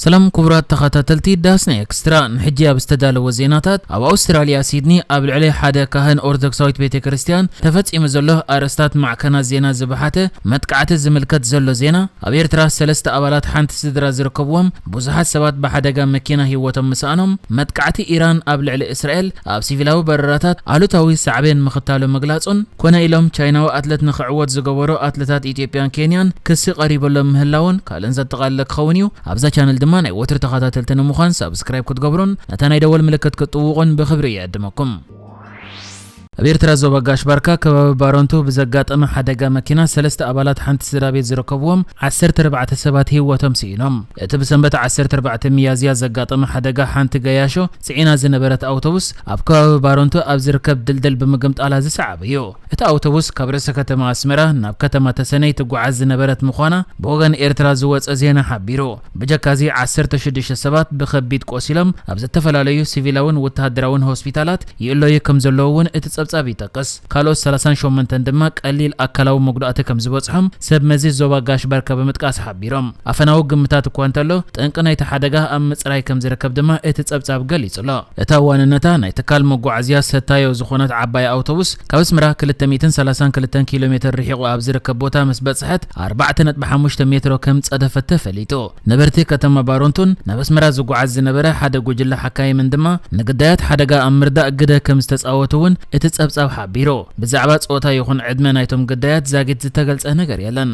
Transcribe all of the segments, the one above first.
ሰላም ክቡራት ተኸታተልቲ ዳስና ኤክስትራ፣ ንሕጂ ኣብ ዝተዳለወ ዜናታት፣ ኣብ ኣውስትራልያ ሲድኒ ኣብ ልዕሊ ሓደ ካህን ኦርቶዶክሳዊት ቤተ ክርስቲያን ተፈጺሙ ዘሎ ኣርእስታት ማዕከናት ዜና ዝበሓተ መጥቃዕቲ ዝምልከት ዘሎ ዜና፣ ኣብ ኤርትራ ሰለስተ ኣባላት ሓንቲ ስድራ ዝርከብዎም ብዙሓት ሰባት ብሓደጋ መኪና ህይወቶም ምስኣኖም፣ መጥቃዕቲ ኢራን ኣብ ልዕሊ እስራኤል ኣብ ሲቪላዊ በረራታት ኣሉታዊ ሳዕቤን ምኽታሉ ምግላጹን፣ ኮነ ኢሎም ቻይናዊ ኣትለት ንኽዕወት ዝገበሩ ኣትለታት ኢትዮጵያን ኬንያን ክሲ ቀሪበሎም ምህላውን ካልእን ዘጠቓለለ ክኸውን እዩ። ኣብዛ ቻነል ድማ ናይ ወትሩ ተኸታተልቲ ንምዃን ሳብስክራይብ ክትገብሩን ነታ ናይ ደወል ምልክት ክትጥውቑን ብኽብሪ ይዕድመኩም። ኣብ ኤርትራ ዞባ ጋሽ ባርካ ከባቢ ባረንቱ ብዘጋጠመ ሓደጋ መኪና ሰለስተ ኣባላት ሓንቲ ስድራ ቤት ዝርከብዎም ዓሰርተ ኣርባዕተ ሰባት ህይወቶም ስኢኖም። እቲ ብሰንበት ዓሰርተ ኣርባዕተ ሚያዝያ ዘጋጠመ ሓደጋ ሓንቲ ገያሾ ጽዒና ዝነበረት ኣውቶቡስ ኣብ ከባቢ ባረንቱ ኣብ ዝርከብ ድልድል ብምግምጣላ ዝሰዓበ እዩ። እታ ኣውቶቡስ ካብ ርእሰ ከተማ ኣስመራ ናብ ከተማ ተሰነይ ትጓዓዝ ዝነበረት ምዃና ብወገን ኤርትራ ዝወጸ ዜና ሓቢሩ። ብጀካዚ ዓሰርተ ሽዱሽተ ሰባት ብኸቢድ ቆሲሎም ኣብ ዝተፈላለዩ ሲቪላውን ወተሃደራውን ሆስፒታላት ይእለዩ ከም ዘለዉ እውን እቲ ጸብጻብ ይጠቅስ። ካልኦት ሰላሳን ሸሞንተን ድማ ቀሊል ኣካላዊ መጉዳእቲ ከም ዝበጽሖም ሰብ መዚ ዞባ ጋሽ ባርካ ብምጥቃስ ሓቢሮም። ኣፈናዊ ግምታት እኳ እንተሎ፣ ጠንቂ ናይቲ ሓደጋ ኣብ ምጽራይ ከም ዝርከብ ድማ እቲ ጸብጻብ ገሊጹ ኣሎ። እታ ዋንነታ ናይ ትካል መጓዓዝያ ሰታዮ ዝኾነት ዓባይ ኣውቶቡስ፣ ካብ ኣስመራ ክልተ ሚእትን ሰላሳን ክልተን ኪሎ ሜትር ርሒቑ ኣብ ዝርከብ ቦታ ምስ በጽሐት፣ ኣርባዕተ ነጥቢ ሓሙሽተ ሜትሮ ከም ጸደፈት ተፈሊጡ። ነበርቲ ከተማ ባሮንቱን ናብ ኣስመራ ዝጓዓዝ ዝነበረ ሓደ ጉጅለ ሓካይምን ድማ፣ ንግዳያት ሓደጋ ኣብ ምርዳእ ግደ ከም ዝተጻወቱ እውን እቲ ጸብጻብ ሓቢሩ። ብዛዕባ ጾታ ይኹን ዕድመ ናይቶም ግዳያት ዛጊት ዝተገልጸ ነገር የለን።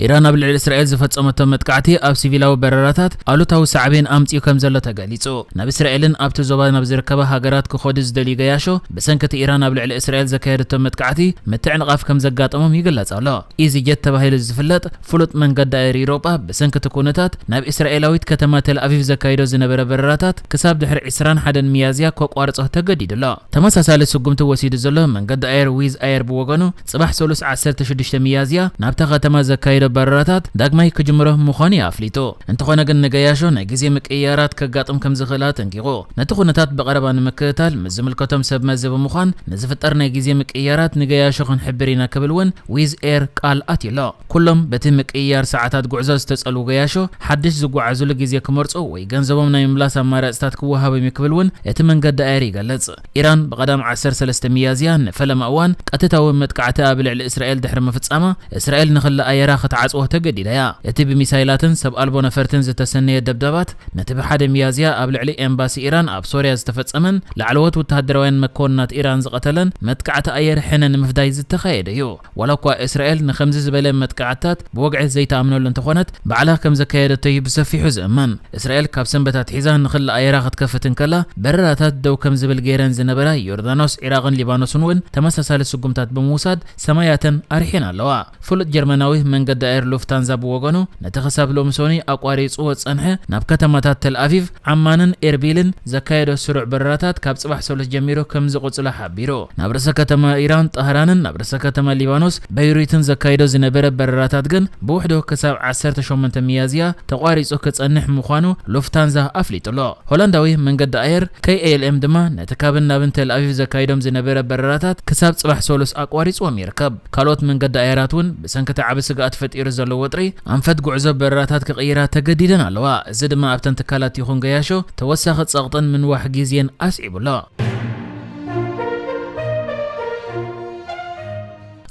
ኢራን ኣብ ልዕሊ እስራኤል ዝፈጸመቶ መጥቃዕቲ ኣብ ሲቪላዊ በረራታት ኣሉታዊ ሳዕቤን ኣምጺኡ ከም ዘሎ ተገሊጹ። ናብ እስራኤልን ኣብቲ ዞባ ናብ ዝርከባ ሃገራት ክኸዱ ዝደልዩ ገያሾ፣ ብሰንኪ እቲ ኢራን ኣብ ልዕሊ እስራኤል ዘካየደቶ መጥቃዕቲ ምትዕንቓፍ ከም ዘጋጠሞም ይግለጽ ኣሎ። ኢዚጀት ተባሂሉ ዝፍለጥ ፍሉጥ መንገዲ ኣየር ኤውሮጳ፣ ብሰንኪ እቲ ኩነታት ናብ እስራኤላዊት ከተማ ተል ኣቪቭ ዘካይዶ ዝነበረ በረራታት ክሳብ ድሕሪ ዕስራን ሓደን ሚያዝያ ከቋርጾ ተገዲዱ ኣሎ። ተመሳሳሊ ስጉምቲ ወሲዱ ዘሎ መንገዲ ኣየር ዊዝ ኣየር ብወገኑ፣ ጽባሕ ሰሉስ ዓሰርተ ሽዱሽተ ሚያዝያ ናብታ ከተማ ዘካየዶ በረራታት ዳግማይ ክጅምሮ ምዃኑ እዩ ኣፍሊጡ። እንተኾነ ግን፣ ንገያሾ ናይ ግዜ ምቅይያራት ከጋጥም ከም ዝኽእል ኣጠንቂቑ። ነቲ ኩነታት ብቐረባ ንምክትታል ምስ ዝምልከቶም ሰብ መዚ ብምዃን፣ ንዝፍጠር ናይ ግዜ ምቅይያራት ንገያሾ ክንሕብር ኢና ክብል እውን ዊዝ ኤር ቃል ኣትዩ ኣሎ። ኩሎም በቲ ምቅይያር ሰዓታት ጉዕዞ ዝተጸልዉ ገያሾ፣ ሓድሽ ዝጓዓዙሉ ግዜ ክመርጹ ወይ ገንዘቦም ናይ ምምላስ ኣማራጽታት ክወሃቦም እዩ ክብል እውን እቲ መንገዲ ኣየር ይገልጽ። ኢራን ብቐዳም ዓሰርተ ሰለስተ ሚያዝያ ንፈለማ እዋን ቀጥታዊ መጥቃዕቲ ኣብ ልዕሊ እስራኤል ድሕሪ ምፍጻማ፣ እስራኤል ንኽሊ ኣየራ ክትዓጽዎ ተገዲዳ እያ። እቲ ብሚሳይላትን ሰብ ኣልቦ ነፈርትን ዝተሰነየ ደብዳባት፣ ነቲ ብሓደ ሚያዝያ ኣብ ልዕሊ ኤምባሲ ኢራን ኣብ ሶርያ ዝተፈጸመን ላዕለዎት ወተሃደራውያን መኮንናት ኢራን ዝቐተለን መጥቃዕቲ ኣየር ሕነ ንምፍዳይ ዝተኻየደ እዩ። ዋላ እኳ እስራኤል ንኸምዚ ዝበለ መጥቃዕትታት ብወግዒ ዘይትኣምነሉ እንተኾነት፣ ባዕላ ከም ዘካየደቶ እዩ ብሰፊሑ ዝእመን። እስራኤል ካብ ሰንበት ኣትሒዛ ንኽሊ ኣየራ ክትከፍት እንከላ፣ በረራታት ደው ከም ዝብል ገይረን ዝነበራ ዮርዳኖስ፣ ዒራቕን ሊባኖስን እውን ተመሳሳሊ ስጉምታት ብምውሳድ ሰማያተን ኣርሒን ኣለዋ። ፍሉጥ ጀርመናዊ መንገዲ ኣየር ሉፍታንዛ ብወገኑ፣ ነቲ ክሳብ ሎሚ ሰኑይ ኣቋሪጽዎ ዝጸንሐ ናብ ከተማታት ተል ኣቪቭ፣ ዓማንን ኤርቢልን ዘካየዶ ስሩዕ በረራታት ካብ ጽባሕ ሰሉስ ጀሚሩ ከም ዝቕጽሎ ሓቢሩ። ናብ ርእሰ ከተማ ኢራን ጣህራንን ናብ ርእሰ ከተማ ሊባኖስ በይሩትን ዘካየዶ ዝነበረ በረራታት ግን ብውሕዱ ክሳብ ዓሰርተ ሸሞንተ ሚያዝያ ተቋሪጹ ክጸንሕ ምዃኑ ሉፍታንዛ ኣፍሊጡ ኣሎ። ሆላንዳዊ መንገዲ ኣየር ከይ ኤል ኤም ድማ ነቲ ካብን ናብን ተል ኣቪቭ ዘካይዶም ዝነበረ በረራታት ክሳብ ጽባሕ ሰሉስ ኣቋሪጽዎም ይርከብ። ካልኦት መንገዲ ኣየራት እውን ብሰንኪ እቲ ዓቢ ስግኣት ፈጢሩ ዘሎ ወጥሪ ኣንፈት ጉዕዞ በረራታት ክቕይራ ተገዲደን ኣለዋ። እዚ ድማ ኣብተን ትካላት ይኹን ገያሾ ተወሳኺ ጸቕጥን ምንዋሕ ግዜን ኣስዒቡ ኣሎ።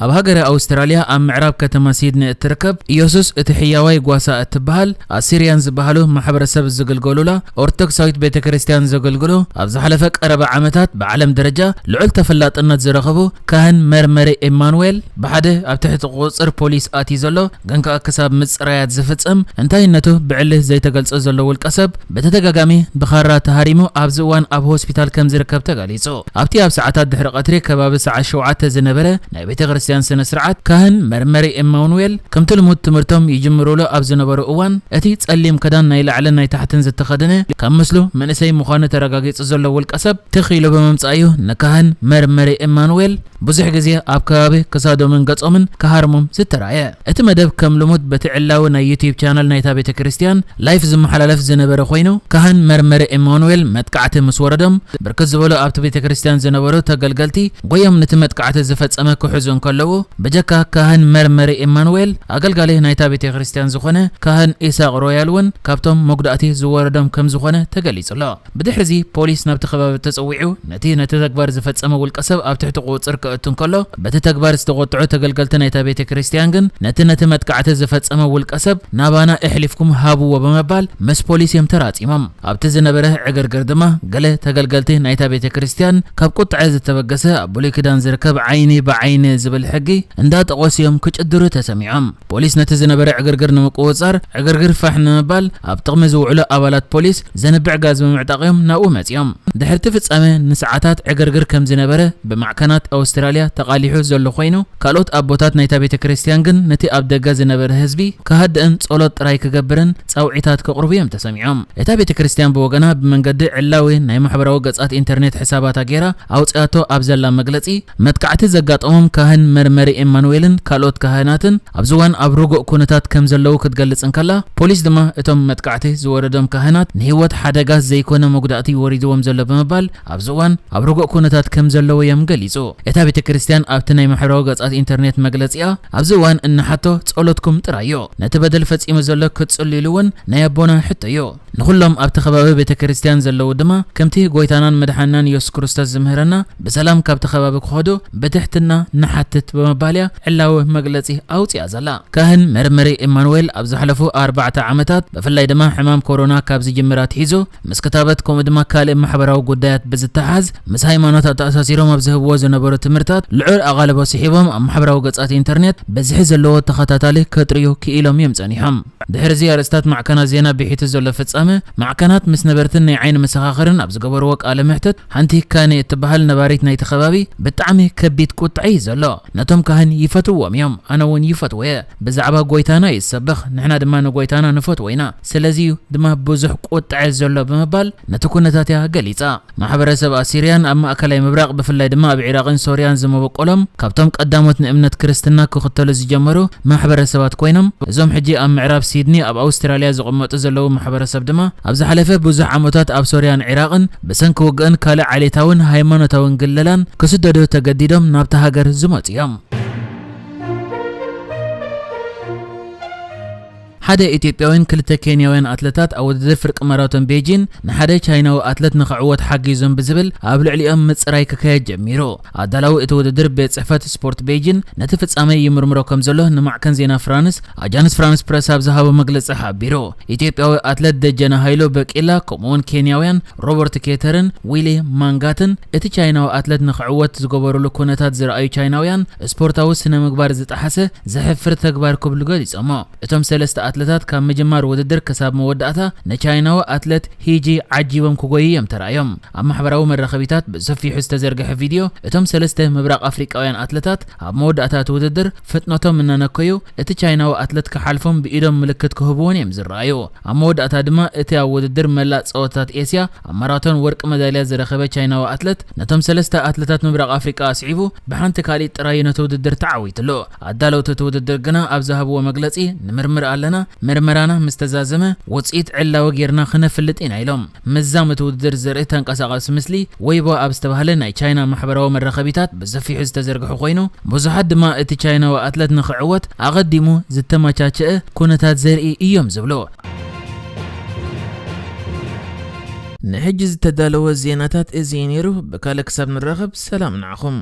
ኣብ ሃገረ ኣውስትራልያ ኣብ ምዕራብ ከተማ ሲድኒ እትርከብ ኢየሱስ እቲ ሕያዋይ ጓሳ እትበሃል ኣሲርያን ዝበሃሉ ማሕበረሰብ ዝግልገሉላ ኦርቶዶክሳዊት ቤተ ክርስቲያን ዘገልግሉ፣ ኣብ ዝሓለፈ ቀረባ ዓመታት ብዓለም ደረጃ ልዑል ተፈላጥነት ዝረኸቡ ካህን መርመሪ ኤማኑኤል፣ ብሓደ ኣብ ትሕቲ ቁጽጽር ፖሊስ ኣትዩ ዘሎ ግን ከኣ ክሳብ ምጽራያት ዝፍጸም እንታይነቱ ብዕሊ ዘይተገልጸ ዘሎ ውልቀ ሰብ፣ ብተደጋጋሚ ብኻራ ተሃሪሙ ኣብዚ እዋን ኣብ ሆስፒታል ከም ዝርከብ ተገሊጹ። ኣብቲ ኣብ ሰዓታት ድሕሪ ቀትሪ ከባቢ ሰዓት ሸውዓተ ዝነበረ ናይ ቤተ ክርስቲያን ስነ ስርዓት፣ ካህን መርመሪ ኤማኑኤል ከምቲ ልሙድ ትምህርቶም ይጅምሩሉ ኣብ ዝነበሩ እዋን፣ እቲ ጸሊም ክዳን ናይ ላዕልን ናይ ታሕትን ዝተኸደነ፣ ካብ ምስሉ መንእሰይ ምዃኑ ተረጋጊጹ ዘሎ ውልቀ ሰብ ትኽ ኢሉ ብምምጻእ እዩ ንካህን መርመሪ ኤማኑኤል ብዙሕ ግዜ ኣብ ከባቢ ክሳዶምን ገጾምን ክሃርሞም ዝተራእየ። እቲ መደብ ከም ልሙድ በቲ ዕላዊ ናይ ዩትዩብ ቻነል ናይታ ቤተ ክርስቲያን ላይፍ ዝመሓላለፍ ዝነበረ ኮይኑ፣ ካህን መርመሪ ኤማኑኤል መጥቃዕቲ ምስ ወረዶም፣ ብርክት ዝበሉ ኣብቲ ቤተ ክርስቲያን ዝነበሩ ተገልገልቲ ጎዮም ነቲ መጥቃዕቲ ዝፈጸመ ክሕዙ እንከሎ፣ ኣለዉ። ብጀካ ካህን መርመሪ ኤማኑኤል፣ ኣገልጋሊ ናይታ ቤተ ክርስቲያን ዝኾነ ካህን ኢሳቕ ሮያል እውን ካብቶም መጉዳእቲ ዝወረዶም ከም ዝኾነ ተገሊጹ ኣሎ። ብድሕሪዚ ፖሊስ ናብቲ ከባቢ ተጸዊዑ ነቲ ነቲ ተግባር ዝፈጸመ ውልቀ ሰብ ኣብ ትሕቲ ቁጽር ክእቱ እንከሎ፣ በቲ ተግባር ዝተቆጥዑ ተገልገልቲ ናይታ ቤተ ክርስቲያን ግን ነቲ ነቲ መጥቃዕቲ ዝፈጸመ ውልቀ ሰብ ናባና እሕሊፍኩም ሃብዎ ብምባል ምስ ፖሊስ እዮም ተራጺሞም። ኣብቲ ዝነበረ ዕግርግር ድማ ገለ ተገልገልቲ ናይታ ቤተ ክርስቲያን ካብ ቁጥዐ ዝተበገሰ ኣብ ብሉይ ኪዳን ዝርከብ ዓይኒ ብዓይኒ ዝብል ሕጊ እንዳጠቐሱ እዮም ክጭድሩ ተሰሚዖም። ፖሊስ ነቲ ዝነበረ ዕግርግር ንምቁጽጻር ዕግርግር ፋሕ ንምባል ኣብ ጥቕሚ ዝውዕሉ ኣባላት ፖሊስ ዘንብዕ ጋዝ ብምዕጣቕ እዮም ናብኡ መጺኦም። ድሕርቲ ፍጻመ ንሰዓታት ዕግርግር ከም ዝነበረ ብማዕከናት ኣውስትራልያ ተቓሊሑ ዘሎ ኮይኑ፣ ካልኦት ኣቦታት ናይታ ቤተ ክርስቲያን ግን ነቲ ኣብ ደገ ዝነበረ ህዝቢ ክሃድእን ጸሎት ጥራይ ክገብርን ጻውዒታት ከቕርቡ እዮም ተሰሚዖም። እታ ቤተ ክርስቲያን ብወገና ብመንገዲ ዕላዊ ናይ ማሕበራዊ ገጻት ኢንተርኔት ሕሳባታ ገይራ ኣውጽኣቶ ኣብ ዘላ መግለጺ፣ መጥቃዕቲ ዘጋጠሞም ካህን መርመሪ ኤማኑኤልን ካልኦት ካህናትን ኣብዚ እዋን ኣብ ርጉእ ኩነታት ከም ዘለዉ ክትገልጽ እንከላ፣ ፖሊስ ድማ እቶም መጥቃዕቲ ዝወረዶም ካህናት ንህይወት ሓደጋ ዘይኮነ መጉዳእቲ ወሪድዎም ዘሎ ብምባል ኣብዚ እዋን ኣብ ርጉእ ኩነታት ከም ዘለዉ እዮም ገሊጹ። እታ ቤተ ክርስቲያን ኣብቲ ናይ ማሕበራዊ ገጻት ኢንተርኔት መግለጺኣ ኣብዚ እዋን እንሓቶ ጸሎትኩም ጥራይ እዩ። ነቲ በደል ፈጺሙ ዘሎ ክትጽልይሉ እውን ናይ ኣቦና ሕቶ እዩ። ንኹሎም ኣብቲ ከባቢ ቤተ ክርስቲያን ዘለዉ ድማ ከምቲ ጎይታናን መድሓንናን ኢየሱስ ክርስቶስ ዝምህረና ብሰላም ካብቲ ከባቢ ክኸዱ ብትሕትና ንሓትት ብምባል እያ ዕላዊ መግለጺ ኣውጺኣ ዘላ። ካህን መርመሪ ኤማኑኤል ኣብ ዝሓለፉ ኣርባዕተ ዓመታት ብፍላይ ድማ ሕማም ኮሮና ካብ ዝጅምር ኣትሒዙ ምስ ክታበት ከምኡ ድማ ካልእ ማሕበራዊ ጉዳያት ብዝተሓዝ ምስ ሃይማኖት ኣተኣሳሲሮም ኣብ ዝህብዎ ዝነበሩ ትምህርታት ልዑል ኣቓልቦ ስሒቦም ኣብ ማሕበራዊ ገጻት ኢንተርኔት ብዝሒ ዘለዎ ተኸታታሊ ከጥርዩ ክኢሎም እዮም ጸኒሖም። ድሕሪ እዚ ኣርእስታት ማዕከናት ዜና ብሒቱ ዘሎ ፍጻመ ማዕከናት ምስ ነበርትን ናይ ዓይኒ መሰኻኽርን ኣብ ዝገበርዎ ቃለ መሕትት ሓንቲ ካኔ እትበሃል ነባሪት ናይቲ ከባቢ ብጣዕሚ ከቢድ ቁጥዐ እዩ ዘሎ። ነቶም ካህን ይፈትዎም እዮም፣ ኣነ እውን ይፈትዎ እየ። ብዛዕባ ጎይታና እዩ ዝሰብኽ፣ ንሕና ድማ ንጎይታና ንፈትዎ ኢና። ስለዚ እዩ ድማ ብዙሕ ቁጥዐ ዘሎ ብምባል ነቲ ኩነታት እያ ገሊጻ። ማሕበረሰብ ኣሲርያን ኣብ ማእከላይ ምብራቕ ብፍላይ ድማ ኣብ ዒራቕን ሶርያን ዝመበቆሎም ካብቶም ቀዳሞት ንእምነት ክርስትና ክኽተሉ ዝጀመሩ ማሕበረሰባት ኮይኖም እዞም ሕጂ ኣብ ምዕራብ ሲድኒ ኣብ ኣውስትራልያ ዝቕመጡ ዘለዉ ማሕበረሰብ ድማ ኣብ ዝሓለፈ ብዙሕ ዓመታት ኣብ ሶርያን ዒራቕን ብሰንኪ ውግእን ካልእ ዓሌታውን ሃይማኖታውን ግለላን ክስደዱ ተገዲዶም ናብታ ሃገር ዝመጹ እዮም። ሓደ ኢትዮጵያውያን ክልተ ኬንያውያን ኣትለታት ኣብ ውድድር ፍርቂ ማራቶን ቤጂን ንሓደ ቻይናዊ ኣትለት ንኽዕወት ሓጊዞም ብዝብል ኣብ ልዕሊኦም ምጽራይ ክካየድ ጀሚሩ። ኣዳላዊ እቲ ውድድር ቤት ጽሕፈት ስፖርት ቤጂን ነቲ ፍጻመ ይምርምሮ ከም ዘሎ ንማዕከን ዜና ፍራንስ ኣጃንስ ፍራንስ ፕረስ ኣብ ዝሃቦ መግለጺ ሓቢሩ። ኢትዮጵያዊ ኣትለት ደጀነ ሃይሎ በቂላ ከምኡውን ኬንያውያን ሮበርት ኬተርን ዊሊ ማንጋትን እቲ ቻይናዊ ኣትለት ንኽዕወት ዝገበሩሉ ኩነታት ዝረኣዩ ቻይናውያን ስፖርታዊ ስነ ምግባር ዝጠሓሰ ዘሕፍር ተግባር ክብሉ ገሊጾሞ። እቶም ሰለስተ ኣትለታት ካብ ምጅማር ውድድር ክሳብ መወዳእታ ንቻይናዊ ኣትለት ሂጂ ዓጂቦም ክጎዩ እዮም ተራእዮም። ኣብ ማሕበራዊ መራኸቢታት ብሰፊሑ ዝተዘርግሐ ቪድዮ እቶም ሰለስተ ምብራቕ ኣፍሪቃውያን ኣትለታት ኣብ መወዳእታ እቲ ውድድር ፍጥነቶም እናነከዩ እቲ ቻይናዊ ኣትለት ክሓልፎም ብኢዶም ምልክት ክህብዎን እዮም ዝረኣዩ። ኣብ መወዳእታ ድማ እቲ ኣብ ውድድር መላእ ጸወታታት ኤስያ ኣብ ማራቶን ወርቂ መዳልያ ዝረኸበ ቻይናዊ ኣትለት ነቶም ሰለስተ ኣትለታት ምብራቕ ኣፍሪቃ ኣስዒቡ ብሓንቲ ካልኢት ጥራይ ነቲ ውድድር ተዓዊትሉ። ኣዳለውቲ እቲ ውድድር ግና ኣብ ዝሃብዎ መግለጺ ንምርምር ኣለና፣ ምርመራና ምስ ተዛዘመ ውጽኢት ዕላዊ ጌርና ክነፍልጥ ኢና ኢሎም። ምዛም እቲ ውድድር ዘርኢ ተንቀሳቓሲ ምስሊ ዌይቦ ኣብ ዝተባህለ ናይ ቻይና ማሕበራዊ መራኸቢታት ብሰፊሑ ዝተዘርግሐ ኮይኑ ብዙሓት ድማ እቲ ቻይናዊ ኣትለት ንኽዕወት ኣቐዲሙ ዝተመቻቸአ ኩነታት ዘርኢ እዮም ዝብሉ። ንሕጂ ዝተዳለወ ዜናታት እዚ እዩ ነይሩ። ብካልእ ክሳብ ንራኸብ ሰላም ንዓኹም።